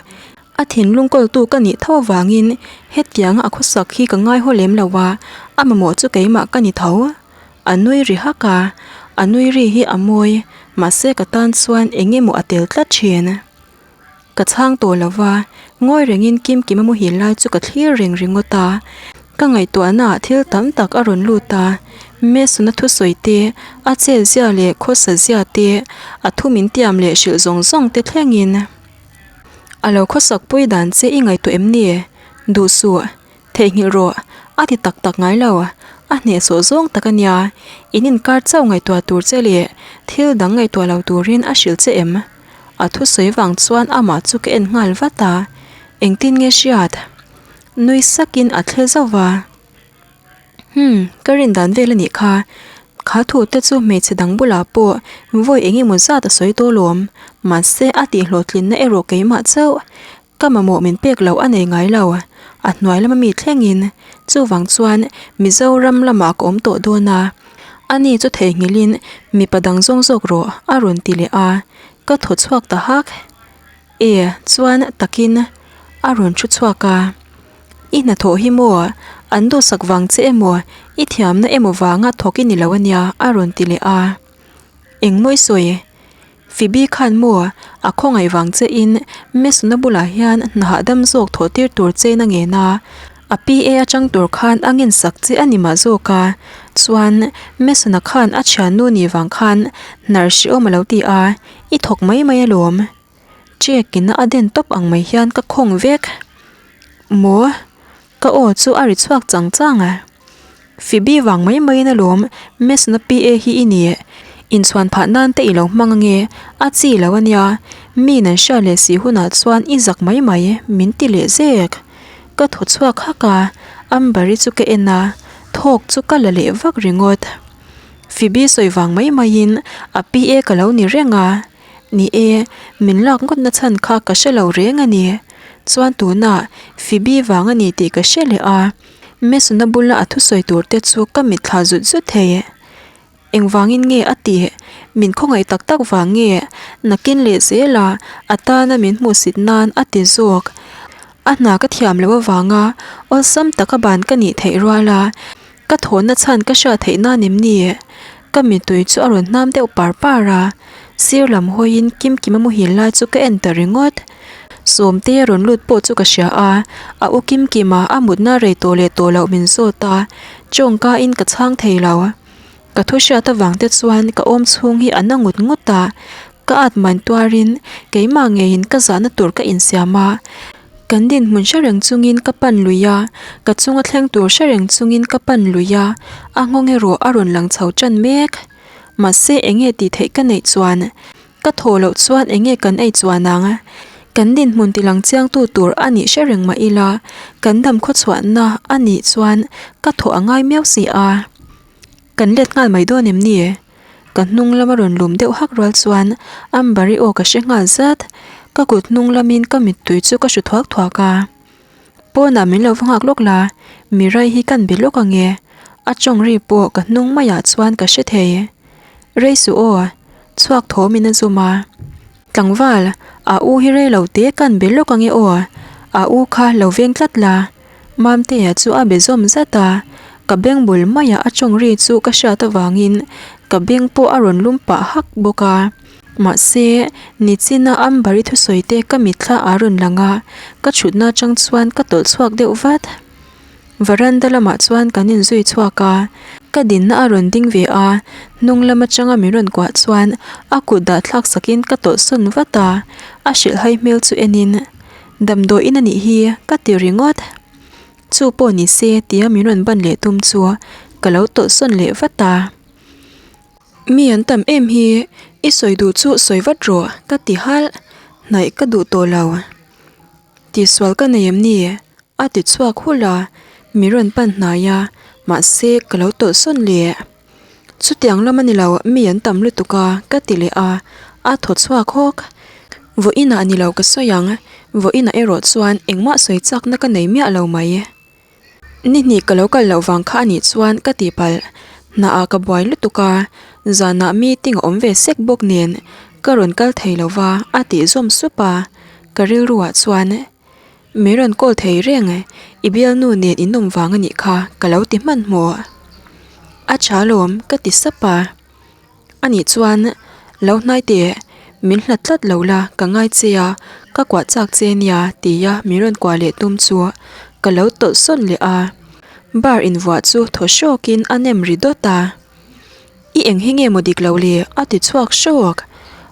A thinlung kawltu ka nih tho avangin hetianga a khawsak hi ka ngai haw lem lo a, a mamawh chu keimah ka ni tho. A nui ri hak a, a nui ri hi a mawi, mahse ka tan chuan eng emaw a tel tlat thin. Ka chhang tawh lo va, ngawi rengin Kimkima muhil lai chu ka thlir reng ringawt a. Ka ngaihtuahnaah thil tam tak a rawn lut a, Mason-a thusawi te, a chet zia leh khawsa zia te, a thu min tiam leh hrilh zawng zawng te thlengin a lo khawsak pui dan che i ngaihtuah em ni? Duh suh, theihnghilh rawh, a ti tak tak ngai lo, a hnehsawh zawng tak a nia, in inkar chauh ngaihtuah tur che leh thil dang ngaihtuah lo turin a hrilh che em? A thusawi vang chuan amah chu ka en nghal vat a, engtin nge hriat? Nui sakin a thle zauh va. Umm, ka rin dan vel a nih kha. Kha thu te chu hmeichhe dang bulah pawh vawi eng emaw zat a sawi tawh lawm. Mahse a tihhlawhtlinna erawh keimah chauh. Ka mamawh min pek loh a nei ngai lo. A hnuai lama mi thlengin. Chuvang chuan Mizoram lamah ka awm tawh dawn a. Ani chu theihnghilhin mipa dang zawng zawk rawh a rawn ti leh a. Ka thaw chhuak ta hak. E, chuan takin a rawn thu chhuak a. I hnathawh hi maw? An duhsak vang che emaw, i thiamna emaw vanga thawk i ni lo ania a rawn ti leh a. Engmawi sawi? Phoebe khan maw a khawngaih vang che in Mason-a bulah hian hna hahdam zawk thawh tir tur chein a ngen a, a PA atang tur khan a ngensak che a ni mah zawk a. Chuan Mason-a khan a thiannu nih vang khan hnar hrehawm a lo ti a, i thawk mai mai alawm. Check in a den tawp ang mai hian ka khawng vek. Maw? Ka aw chu a ri chhuak chang chang a. Phoebe vang mai maiin alawm Mason-a PA hi i ni. Inchhuan phah nan te i lo hmang ange, a chi lo ania. Miin an hria leh si hunah chuan i zak mai mai, min ti leh zek. Ka thaw chhuak hak a, Amber-i chu ka en a, thawk chu ka la leh vak ringawt. Phoebe sawi vang mai maiin a PA ka lo ni reng a. Ni e, min lak ngawt na chhan kha ka hre lo reng a ni. Chuan tunah Phoebe vang a ni tih ka hre leh a, Mason-a bula a thusawi tur te chu ka mitthla zut zut thei. Engvangin nge a tih? Min khawngaih tak tak vang nge? Nakin leh zela a tana min hmuhsit nan a ti zawk. A hna ka thiam loh avanga awlsam taka ban ka nih theih rual a, Ka thawhna chhan ka hriat theih nan em ni? Ka mittui chu a rawn hnam deuh par par a, sir lam hawiin Kimkima muhil lai chu ka en ta ringawt. Sawmte a rawn lut pawh chu ka hria a, a u Kimkima a mutna rei tawh leh tawh loh min zawt a, tawngka in ka chhang thei lo. Ka thu hriat avang te chuan ka awm chhung hi a na ngut ngut a, ka at man tuarin keimah ngeiin ka zahna tur ka insiam a. Kan dinhmun hre reng chungin ka pan lui a, ka chunga thleng tur hre reng chungin ka pan lui a, a nghawng erawh a rawn lang chho tan mek. Mahse enge tih theih ka neih chuan? Ka thaw loh chuan enge kan ei chuan ang? Kan dinhmun ti lang chiangtu tur a nih hre reng mah ila, kan dam khawchhuahna a nih chuan ka thaw a ngai miau si a. Kan let nghal mai dawn em ni? Ka hnung lama rawn lum deuh hak rual chuan Amber-i aw ka hre nghal zat. Ka kut hnung lamin ka mittui chu ka hru thuak thuak a. Pawnah min lo va nghak lawk la, Mirai hi kan be lawk ang e. A tawng ri pawh ka hnung maiah chuan ka hre thei. Rei suh aw, chhuak thawmin a zum a. Tlangval, a u hi rei lo te kan be lawk ang e aw, a u kha lo veng tlat la. Mamtea chu a be zawm zat a, ka beng bul maiah a tawng ri chu ka hriat avangin ka beng pawh a rawn lum pah hak bawk a. Mahse, nichina Amber-i thusawi te ka mitthla a rawn lang a, ka thutna atang chuan ka tawlh chhuak deuh vat. Varanda lamah chuan kan inzui chhuak a, ka dinna a rawn ding ve a, hnung lam atanga min rawn kuah chuan a kut dah thlak sakin ka tawlh sawn vat a, a hrilhhai hmel chu enin, Damdawiin a nih hi, ka ti ringawt. Chu pawh ni se tia min rawn ban leh tum chu ka lo tawlh sawn leh vat a. Mi an tam em hi, i sawi duh chu sawi vat rawh, ka ti halh, hnaih ka duh tawh lo. Tihsual ka nei em ni? A ti chhuak hulh a, mi rawn pan hnai a, mahse ka lo tawlh sawn leh. Chutiang lam a ni lo, mi an tam lutuk a, ka ti leh a, a thaw chhuak hawk. Vawiinah ni lo ka sawi ang, vawiinah erawh chuan engmah sawi chakna ka nei miah lo mai. Ni hnih ka lo kal loh vang kha a nih chuan ka ti palh. Hnaah ka buai lutuk a, zanah meeting a awm ve sek bawk nen ka rawn kal thei lo va a tih zawm sup a, ka rilruah chuan Mi rawn call thei reng e, i bialnu nen in awm vang a nih kha ka lo ti hmanhmawh. A tha lawm ka ti sap a. A nih chuan lo hnai teh, min hlat tlat lo la ka ngai che a, ka kuah chak che nia tia min rawn kuah leh tum chu ka lo tawlh sawn leh a. Bar invuah chu thaw hrawkin a nem ri dawt a. I eng hi nge maw dik lo le? a ti chhuak hrawk.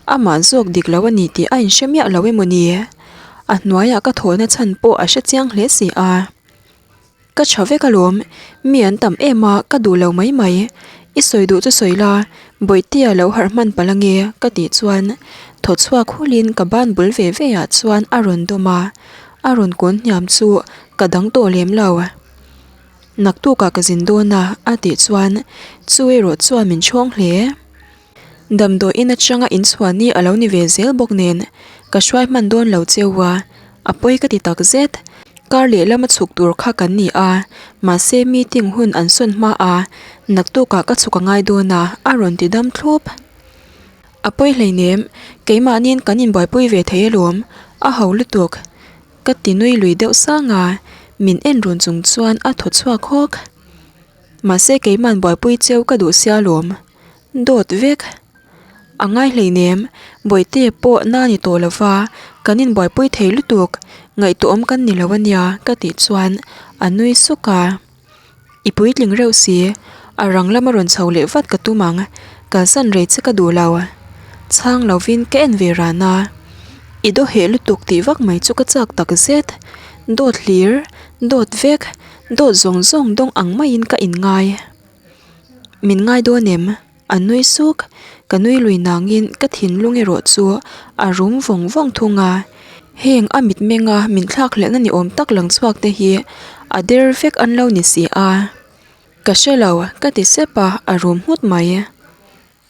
Amah zawk dik lo a ni tih a inhre miah lo emaw ni? A hnuaiah ka thawhna chhan pawh a hre chiang hle si a. Ka tha vek alawm, mi an tam em a, ka duh lo mai mai. I sawi duh chu sawi la, Bawihtea lo harh hman palh ange ka tih chuan thaw chhuak hulin ka ban bul ve ve ah chuan a rawn dawm a, a rawn kawn hniam chu ka dang tawh lem lo. Naktukah ka zin dawn a a tih chuan chu erawh chuan min chhawng hle. Damdawi in atanga inchhuah ni a lo ni ve zel bawk nen ka hruai hman dawn lo cheu a, a pawi ka ti tak zet. Kar lehlam a chhuk tur kha kan ni a, mahse meeting hun an sawn hma a, naktukah ka chhuk a ngai dawn a, a rawn ti dam thlup. A pawi hleinem, keimahniin kan inbuaipui ve thei alawm, a ho lutuk. Ka ti nui lui deuh sang a, min en run chung chuan a thaw chhuak hawk. Mahse keiman buaipui cheu ka duh sia lawm. Dawt vek. A ngai hleinem, Bawihte pawh na ni tawh lova, kan inbuaipui thei lutuk, ngaihtuahawm kan ni lo ania ka tih chuan a nui suk a. I puitling reuh si, a rang lama rawn chho leh vat ka tum ang, kalsan rei che ka duh lo. Chhang lovin ka en ve ran a, I daw heh lutuk tih vak mai chu ka chak tak zet. Dawt hlir, dawt vek, dawt zawng zawng dawng ang maiin ka inngai. Min ngai dawn em? A nui suk. Ka nui lui nangin ka thinlung erawh chu a rum vawng vawng thung a. Heng a mitmenga min thlakhlelhna ni awm tak lang chhuak te hi a der vek an lo ni si a. Ka hre lo, ka ti sep a, a rum nghut mai.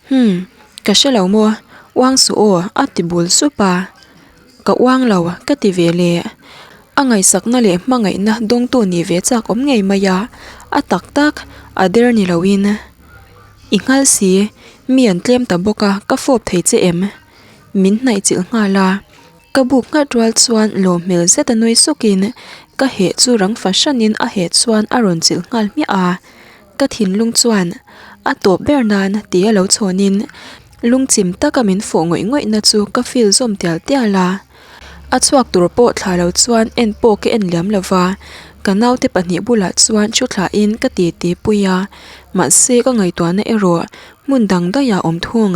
Humm, ka hre lo maw? Uang suh aw, a ti bul sup a. Ka uang lo, ka ti ve leh. A ngaihsakna leh hmangaihna dawngtu nih ve chak awm ngei mai a, a tak tak, a der ni loin. I nghal si, mi an tlem ta bawk a, ka fawp thei che em? Min hnaih chilh nghal a. Ka buk nghat rual chuan lawm hmel zet a nui sukin ka heh chu rang fahranin a heh chuan a rawn chilh nghal hmiah a. Ka thinlung chuan a tawp ber nan tia lo chhawnin lungchim taka min fawh ngawih ngawihna chu ka feel zawm tial tial a. A chhuak tur pawh thla lo chuan en pawh ka en liam lo va, ka naute pahnih bulah chuan thu thlain ka titi pui a, mahse ka ngaihtuahna erawh hmun dang daihah awm thung.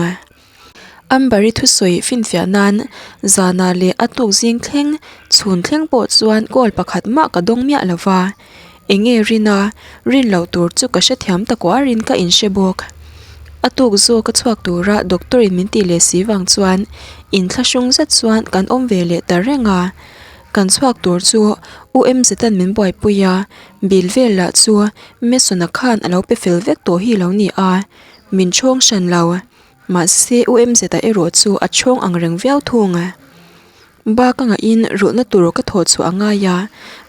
Amber-i thusawi finfiah nan zanah leh a tuk zing thleng chhun thleng pawh chuan call pakhat mah ka dawng miah lo va, eng nge rin a, rin loh tur chu ka hrethiam ta kuarin ka inhre bawk. A tuk zawk a chhuak tura doctor in min tih leh si vang chuan inthlahrung zet chuan kan awm ve leh ta reng a, kan chhuak tur chu U Mzeta'n min buaipui a, bill vel lah chu Mason-a khan a lo pe fel vek tawh hi lo ni a, min chhawng hran lo. Mahse, U Mzeta erawh chu a chhawng ang reng viau thung. Bak a ngahin rulhna tur ka thawh chhuah a ngai a,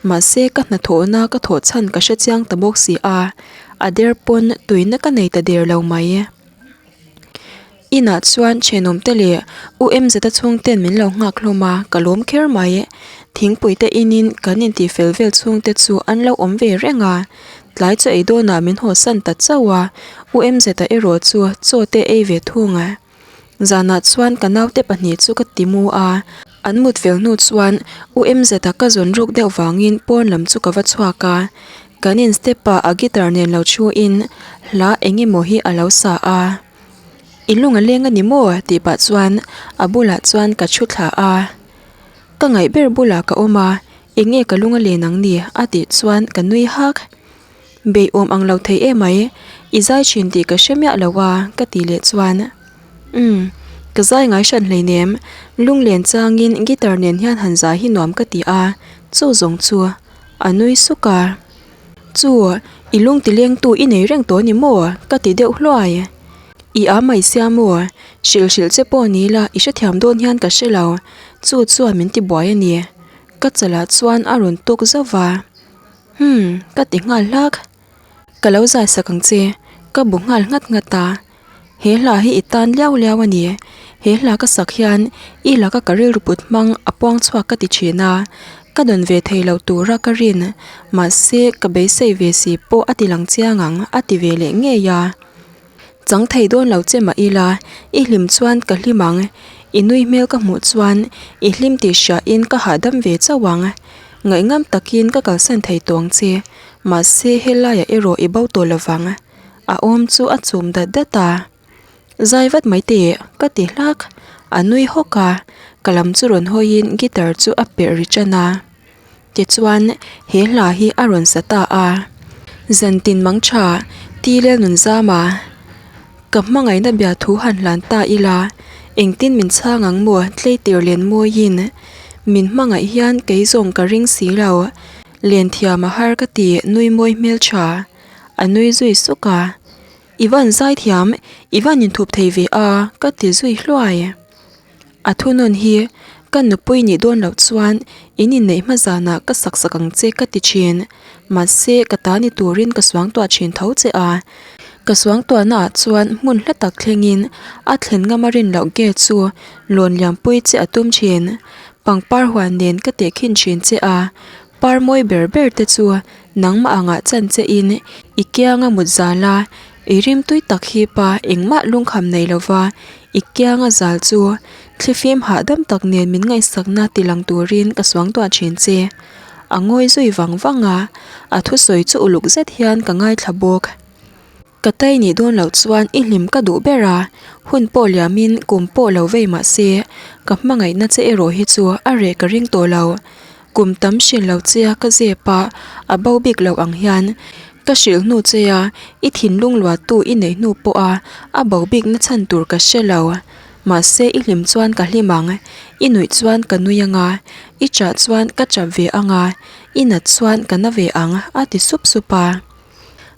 mahse ka hnathawhna ka thawh chhan ka hre chiang ta bawk si a, a der pawn tuina ka nei ta der lo mai. Inah chuan thenawmte leh U Mzeta chhungten min lo nghak hlawm a, ka lawm kher mai. Thingpui te inin kan intihfel vel chhungte chu an lo awm ve reng a. Tlai chaw ei dawnah min haw san ta chauh a, U Mzeta erawh chu chaw te ei ve thung a. Zanah chuan ka naute pahnih chu ka ti mu a, an mut fel hnu chuan U Mzeta ka zawn ruk deuh vangin pawn lam chu ka va chhuak a, kan in step ah a guitar nen lo thu in hla eng emaw hi a lo sa a. I lung a leng a ni maw? tih pah chuan a bulah chuan ka thu thla a. Ka ngaih ber bulah ka awm a, Eng nge ka lung a len ang ni? a tih chuan ka nui hak. Beiawm ang lo thei emai, i zai thin tih ka hre miah lo a, ka ti leh chuan. Umm, ka zai ngai hran hleinem, lunglen changin guitar nen hian han zai hi nuam ka ti a, chu zawng chu a nui suk a. Chu, i lung ti lengtu i nei reng tawh ni maw? ka ti deuh hluai. I a mai sia maw? Hrilh hrilh che pawh ni la, i hrethiam dawn hian ka hre lo, chu chuan min ti buai a ni. Ka chalah chuan a rawn tuk zauh va, Humm, ka ti nghal hlak. Ka lo zai sak ang che, ka bu nghal nghat nghat a. He hla hi i tan liau liau a ni. He hla ka sak hian i laka ka rilru put hmang a puang chhuak ka ti thin a, ka dawn ve thei lo tura ka rin, mahse ka beisei ve si pawh a ti lang chiang ang a ti ve leh ngei a. Chang thei dawn lo che mah ila, i hlim chuan ka hlim ang. I nui hmel ka hmuh chuan i hlim tih hriain ka hahdam ve chauh ang. Ngaihngam takin ka kalsan thei tawh ang che, mahse helaiah erawh i bo tawh lovang. A awm chu a chum dat dat a. Zai vat mai teh ka ti hlak. A nui hawk a, ka lam chu rawn hawiin guitar chu a perh ri tan a. Tichuan he hla hi a rawn sa ta a. Zantin mang tha ti lel nun zam a, ka hmangaihna bia thu han hlan ta ila, engtin min chhang ang maw tleitir len mawiin min hmangaih hian kei zawng ka ring si lo, len thiam a har ka ti nui mawi hmel tha. A nui zui suk a. I van zaithiam, i van inthup thei ve a ka ti zui hluai. A thunawn hi, Ka nupui nih dawn loh chuan in inneih hma zanah ka sak sak ang che ka ti thin. Mahse, ka ta ni turin ka suangtuah thin tho che a. Ka suangtuahnaah chuan hmun hla tak thlengin a thlen ngam a rin loh gate chu lawn liampui che a tum thin. Pangpar huan nen ka tehkhin thin che a. Par mawi ber ber te chu nangmah angah chan che in i kianga mut zal a, i rimtui tak hipa engmah lungkham nei lova I kianga zal chu thlifim hahdam tak nen min ngaihsakna ti lang turin ka suangtuah thin che. A ngawi zui vang vang a, a thusawi chu uluk zet hian ka ngaithla bawk. Ka tai nih dawn loh chuan i hlim ka duh ber a, hun pawh liamin kum pawh lo vei mah se, ka hmangaihna che erawh hi chu a reh ka ring tawh lo. Kum tam hrilh lo che a ka zep a, a bo bik lo ang hian ka hrilh hnu che a, i thinlung luahtu i neih hnu pawh a, a bo bik na chhan tur ka hre lo. Mahse i hlim chuan ka hlim ang, i nuih chuan ka nui ang a, i chah chuan ka chap ve ang a, i nat chuan ka na ve ang a ti sup sup a.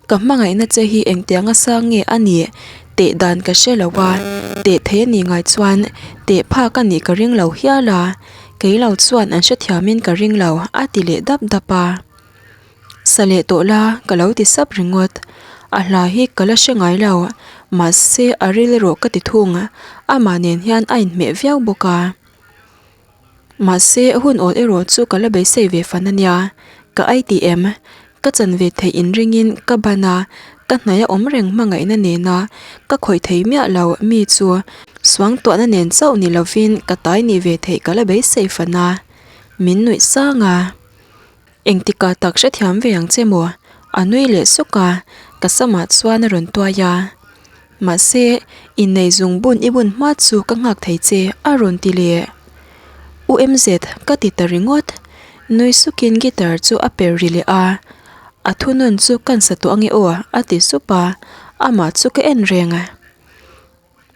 Ka hmangaihna che hi engtianga sang nge a nih teh dan ka hre lo a, teh thei a nih ngai chuan teh phak a nih ka ring lo hial a, kei lo chuan an hrethiamin ka ring lo a ti leh dap dap a. Sa leh tawh la ka lo ti sap ringawt, a hla hi ka la hre ngai lo, mahse a ril erawh ka ti thung, amah nen hian a inhmeh viau bawk a. Mahse, hun awl erawh chu ka la beisei ve fan a nia. Ka ai tih em? Ka chan ve theih inringin ka ban a, ka hnaih a awm reng hmangaihna nena ka khawih thei miah lo mi chu suangtuahna nen chauh ni lovin ka tai nih ve theih ka la beisei fan a. Min nuih sang a. Engtikah tak hrethiam ve ang che maw? A nui leh suk a, ka samah chuan a rawn tuai a. Mahse, innei zung bun i bun hma chu ka nghak thei che a rawn ti leh. U MZ ka ti ta ringawt. Nui sukin guitar chu a per ri leh a. A thunawn chu kan sa tawh ange aw a ti sup a, amah chu ka en reng.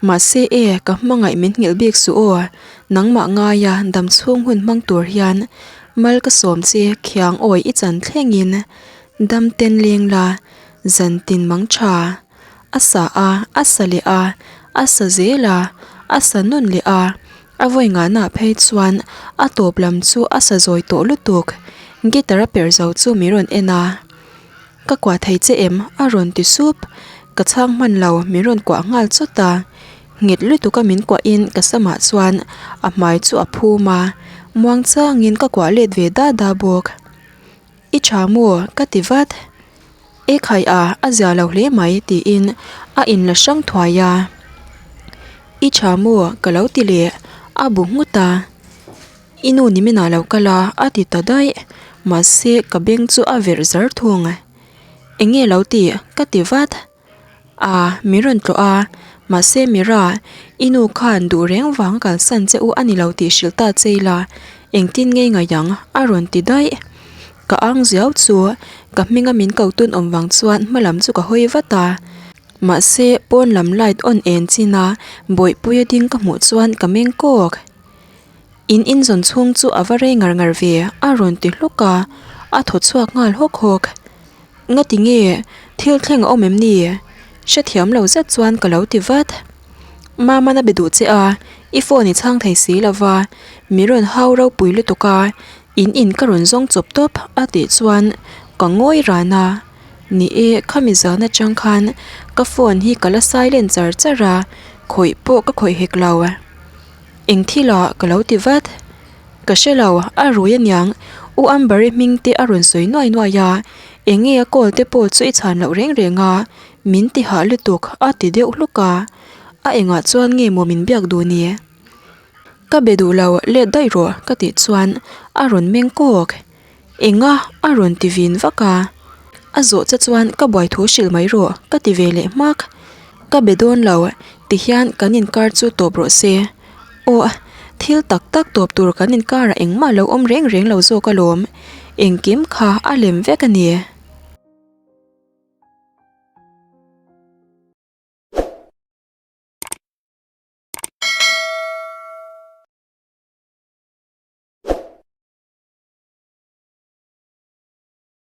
Mahse e, ka hmangaih min nghilh bik suh aw, nangmah ngaia dam chhung hun hmang tur hian mal ka sawm che khiang awi i chan thlengin dam ten leng la, zan tin mang tha. A sa a, a sa leh a, a sa zel a, a sa nawn leh a, a vawi ngahnaah phei chuan a tawp lam chu a sa zawi tawh lutuk, guitar a perh zo chu min rawn en a. Ka kuah thei che em? a rawn ti sup. Ka chhang hman lo, min rawn kuah nghal chawt a. Nghet lutuk a min kuahin ka samah chuan a hmai chu a phum a, muang changin ka kuah let ve da da bawk. I tha maw? ka ti vat. E khai a, a zia lo hle mai tiin a inla hrang thuai a. I tha maw? ka lo ti leh, a bu nghut a. I nu ni minah lo kal a, a ti ta daih. Mahse, ka beng chu a verh zar thung. Eng nge lo tih? ka ti vat. A, min rawn tlawh a. Mahse, Mira, i nu khan duh reng vang a kalsan che u a ni lo tih hrilh ta che ila, engtin nge i ngaih ang? a rawn ti daih. Ka ang ziau chu ka hminga min ko tun awm vang chuan hma lam chu ka hawi vat a. Mahse, pawn lam light on en chin a, bawihpuia ding ka hmuh chuan ka meng kawk. In inzawn chhung chu a va rei ngar ngar ve a rawn ti hlawk a, a thaw chhuak nghal hawk hawk. Ngati nge thil thleng a awm em ni? Hrethiam lo zet chuan ka lo ti vat. Mama na be duh che a, i phone i chhang thei si lo va, min rawn hau ropui lutuk a, in in ka rawn zawng chawp tawp a tih chuan ka ngawi ran a. Ni e, khami zan atang khan ka phone hi ka la silent char char a, khawih pawh ka khawih hek lo. Eng thil ah ka lo ti vat. Ka hre lo, a rui aniang. U Amber-i hming te a rawn sawi nuai nuai a, eng nge a call te pawh chu i chhan loh reng reng a, min ti hah lutuk a ti deuh hluk a. A engah chuan nge maw min biak duh ni? Ka be duh lo, let daih rawh ka tih chuan a rawn meng kawk. Enga? a rawn ti vin vak a. A zawh che chuan ka buai thu hrilh mai rawh ka ti ve leh hmak. Ka be dawn lo tihian kan inkar chu tawp rawh se. Aw, thil tak tak tawp tur kan inkarah engmah lo awm reng reng lo zawk alawm. Engkim kha a lem vek a ni.